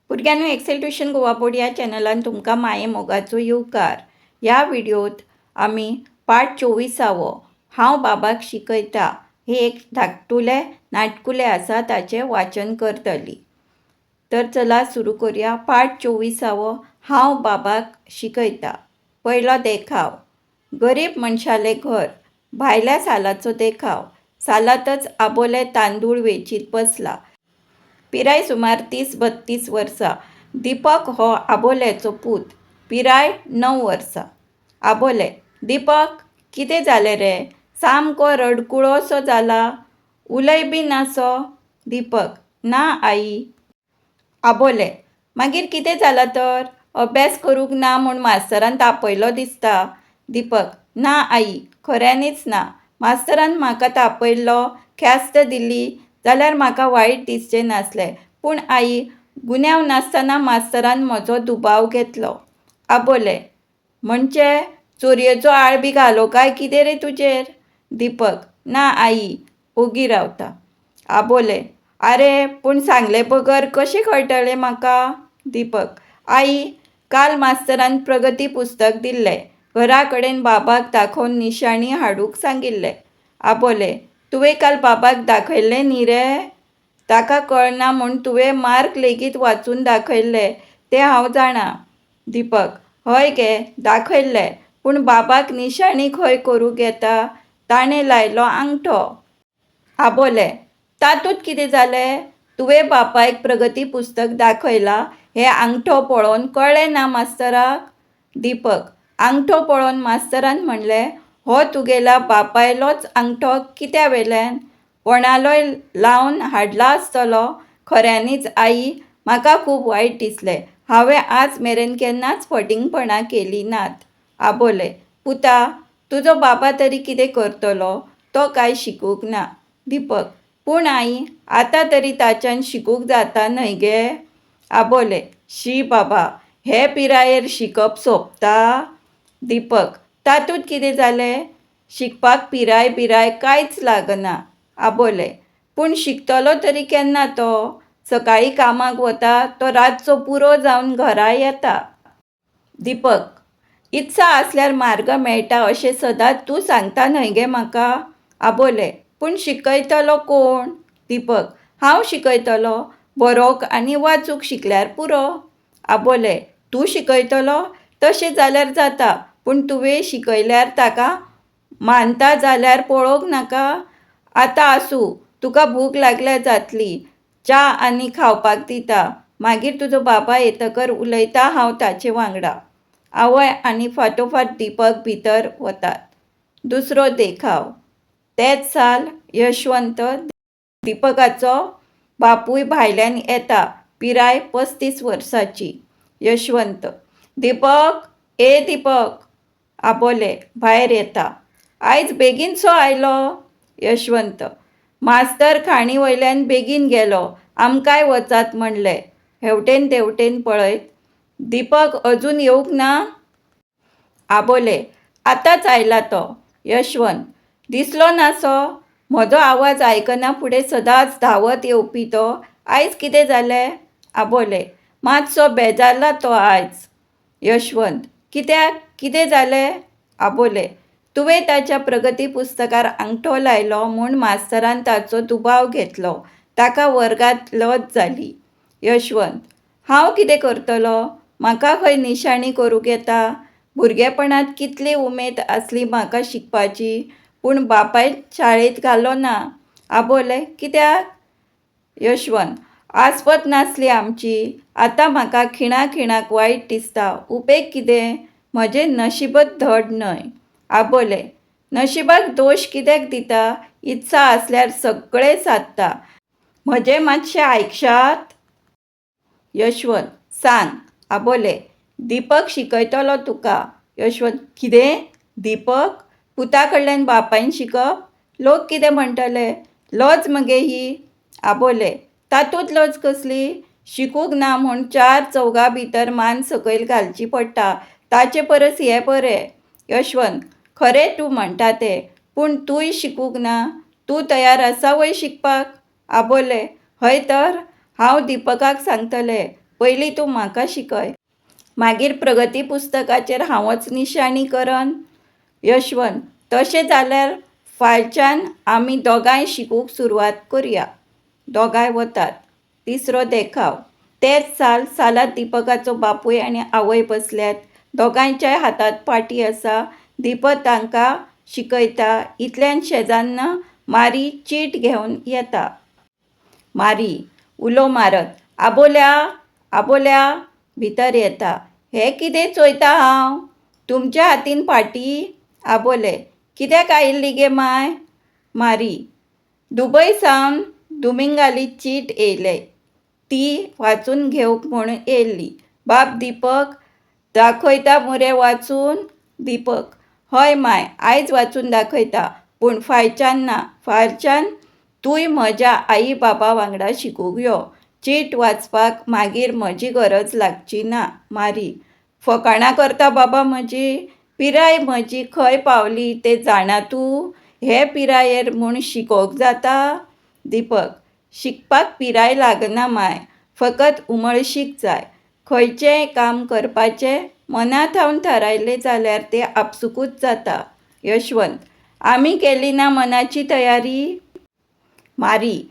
भुरग्यांनो, XL tuition Goa board ह्या चॅनलान तुमकां माये मोगाचो येवकार. ह्या व्हिडियोत आमी पाठ 24वो हांव बाबाक शिकयता हे एक धाकटुलें नाटकुलें आसा ताचें वाचन करतली. तर चला सुरू करूया. पाठ 24वो हांव बाबाक शिकयता. पयलो देखाव. गरीब मनशालें घर. भायल्या सालाचो देखाव. सालांतच आबोलें तांदूळ वेंचीत बसलां. पिराय सुमार 30-32 वर्सां. दीपक हो आबोल्याचो पूत. पिराय 9 वर्सां. आबोलें, दीपक, कितें जालें रे? सामको रडकुळोसो जाला. उलय बी नासो. दीपक, ना आई. आबोलें, मागीर कितें जालां तर? अभ्यास करूंक ना म्हूण मास्तरान तापयलो दिसता. दीपक, ना आई, खऱ्यांनीच ना. मास्तरान म्हाका तापयल्लो, ख्यास्त दिल्ली जाल्यार म्हाका वायट दिसचें नासलें. पूण आई, गुन्यांव नासतना मास्तरान म्हजो दुबाव घेतलो. आबोलें, म्हणचे चोरयेचो आळ बी घालो काय कितें रे तुजेर? दीपक, ना आई. ओगी रावता. आबोलें, आरे, पूण सांगले बगर कशें कळटलें म्हाका? दीपक, आई, काल मास्तरान प्रगती पुस्तक दिल्लें. घरा कडेन बाबाक दाखोवन निशाणी हाडूंक सांगिल्लें. आबोलें, तुवें काल बाबाक दाखयल्लें न्ही रे? ताका कळना म्हूण तुवें मार्क लेगीत वाचून दाखयल्ले तें हांव जाणा. दीपक, हय गे, दाखयल्लें. पूण बाबाक निशाणी खंय करूंक येता? ताणें लायलो आंगठो. आबोलें, तातूंत कितें जालें? तुवें बापायक प्रगती पुस्तक दाखयलां हें आंगठो पळोवन कळ्ळें ना मास्तराक? दीपक, आंगठो पळोवन मास्तरान म्हणलें, हो तुगेल्या बापायलोच आंगठो कित्या वेल्यान? कोणालोय लावन हाडला आसतलो. खऱ्यांनीच आई, म्हाका खूब वायट दिसलें. हांवें आज मेरेन केन्नाच फटींगपणां केलीं नात. आबोलें, पुता, तुजो बाबा तरी कितें करतलो? तो कांय शिकूंक ना. दीपक, पूण आई, आतां तरी ताच्यान शिकूंक जाता न्हय गे? आबोलें, शी बाबा, हे पिरायेर शिकप सोंपता? दीपक, तातूंत कितें जालें? शिकपाक पिराय बिराय कांयच लागना. आबोलें, पूण शिकतलो तरी केन्ना तो? सकाळीं कामाक वता तो रातचो पुरो जावन घरा येता. दीपक, इत्सा आसल्यार मार्ग मेळटा अशें सदांच तूं सांगता न्हय गे म्हाका? आबोलें, पूण शिकयतलो कोण? दीपक, हांव शिकयतलों. बरोवंक आनी वाचूंक शिकल्यार पुरो. आबोलें, तूं शिकयतलो? तशें जाल्यार जाता. पूण तुवें शिकयल्यार ताका मानता जाल्यार पळोवंक नाका? आतां आसूं, तुका भूक लागल्या जातली. च्या आनी खावपाक दिता. मागीर तुजो बाबा येतकर उलयतां हांव ताचे वांगडा. आवय आनी फाटोफाट दीपक भितर वतात. दुसरो देखाव. तेंच साल. यशवंत, दीपकाचो बापूय भायल्यान येता. पिराय 35 वर्सांची. यशवंत, दीपक, ए दीपक. आबोलें भायर येता. आयज बेगीनसो आयलो? यशवंत, मास्तर खाणी वयल्यान बेगीन गेलो. आमकांय वचात म्हणलें. हेवटेन तेवटेन पळयत, दीपक अजून येवंक ना? आबोलें, आतांच आयला तो. यशवंत, दिसलो नासो? म्हजो आवाज आयकना फुडें सदांच धांवत येवपी तो आयज कितें जालें? आबोलें, मातसो बेजारला तो आयज. यशवंत, कित्याक? कितें जालें? आबोलें, तुवें ताच्या प्रगती पुस्तकार आंगठो लायलो म्हूण मास्तरान ताचो दुबाव घेतलो. ताका वर्गांत लज जाली. यशवंत, हांव कितें करतलों? म्हाका खंय निशाणी करूंक येता? भुरगेपणांत कितली उमेद आसली म्हाका शिकपाची. पूण बापायन शाळेंत घालो ना. आबोलें, कित्याक? यशवंत, आस्पत नासली आमची. आतां म्हाका खिणा खिणाक वायट दिसता. उपेग कितें? म्हजें नशीबच धड न्हय. आबोलें, नशिबाक दोश कित्याक दिता? इत्सा आसल्यार सगळें सादता. म्हजें मातशें आयकशात? यशवंत, सांग. आबोलें, दीपक शिकयतलो तुका. यशवंत, कितें? दीपक? पुता कडल्यान बापायन शिकप? लोक कितें म्हणटले? लज मगे ही. आबोलें, तातूंत लज कसली? शिकूंक ना म्हूण चार चवगां भितर मान सकयल घालची पडटा ताचे परस हें बरें. यशवंत, खरें तूं म्हणटा तें. पूण तूंय शिकूंक ना. तूं तयार आसा व्हय शिकपाक? आबोलें, हय तर. हांव दीपकाक सांगतलें. पयलीं तूं म्हाका शिकय. मागीर प्रगती पुस्तकाचेर हांवच निशाणी करन. यशवंत, तशें जाल्यार फायच्यान आमी दोगांय शिकूंक सुरवात करुया. दोगांय वतात. तिसरो देखाव. तेच साल. सालांत दिपकाचो बापूय आनी आवय बसल्यात. दोगांयच्याय हातांत पाटी आसा. दिपक तांकां शिकयता. इतल्यान शेजान्न मारी चीट घेवन येता. मारी, उलो मारत, आबोल्या! आबोल्या! भितर येता. हें कितें चोयता हांव? तुमच्या हातीन पाटी? आबोलें, कित्याक आयिल्ली गे मांय? मारी, दुबय सावन दुमिंगाली चीट येयल्या ती वाचून घेवंक म्हूण येयल्ली. बाब दिपक, दाखयता मुरे वाचून? दिपक, हय मांय, आयज वाचून दाखयता. पूण फायच्यान ना. फायच्यान तूंय म्हज्या आई बाबा वांगडा शिकूंक यो. चीट वाचपाक मागीर म्हजी गरज लागची ना. मारी, फकाणां करता बाबा म्हजी? पिराय म्हजी खंय पावली तें जाणा तूं? हे पिरायेर म्हूण शिकोंक जाता? दिपक, शिकपाक पिराय लागना मांय. फकत उमळशीक जाय. खंयचेंय काम करपाचें मनाथावन थारायलें जाल्यार तें आपसुकूच जाता. यशवंत, आमी केली ना मनाची तयारी? मारी,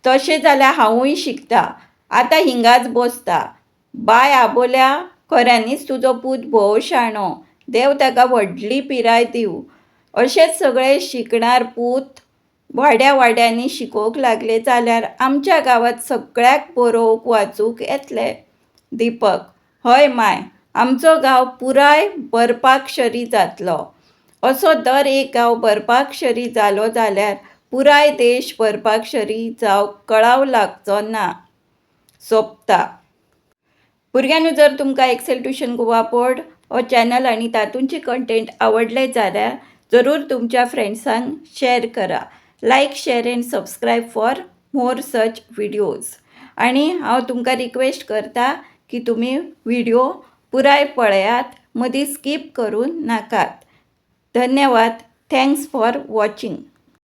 तशें जाल्यार हांवूय शिकता. आतां हिंगाच बोसता. बाय आबोल्या, खऱ्यांनीच तुजो पूत भोव शाणो. देव ताका व्हडली पिराय दिवं. अशेच सगळे शिकणार पूत वाड्या वाड्यांनी शिकोवंक लागले जाल्यार आमच्या गांवांत सगळ्याक बरोवंक वाचूंक येतलें. दिपक, हय मांय, आमचो गांव पुराय बरपाक्षरी जातलो. असो दर एक गांव बरपाक्षरी जालो जाल्यार पुराय देश बरपाक्षरी जावंक कळाव लागचो ना. सोंपता. भुरग्यांनो, जर तुमकां एक्सेल ट्युशन गोवा बोर्ड हो चॅनल आनी तातूंचे कंटेंट आवडले जाल्यार जरूर तुमच्या फ्रेंड्सांक शेअर करा. Like, share and subscribe for more such videos. आनी हांव तुमकां रिक्वेस्ट करता की तुमी व्हिडियो पुराय पळयात, मदीं स्कीप करूं नाकात. धन्यवाद. Thanks for watching.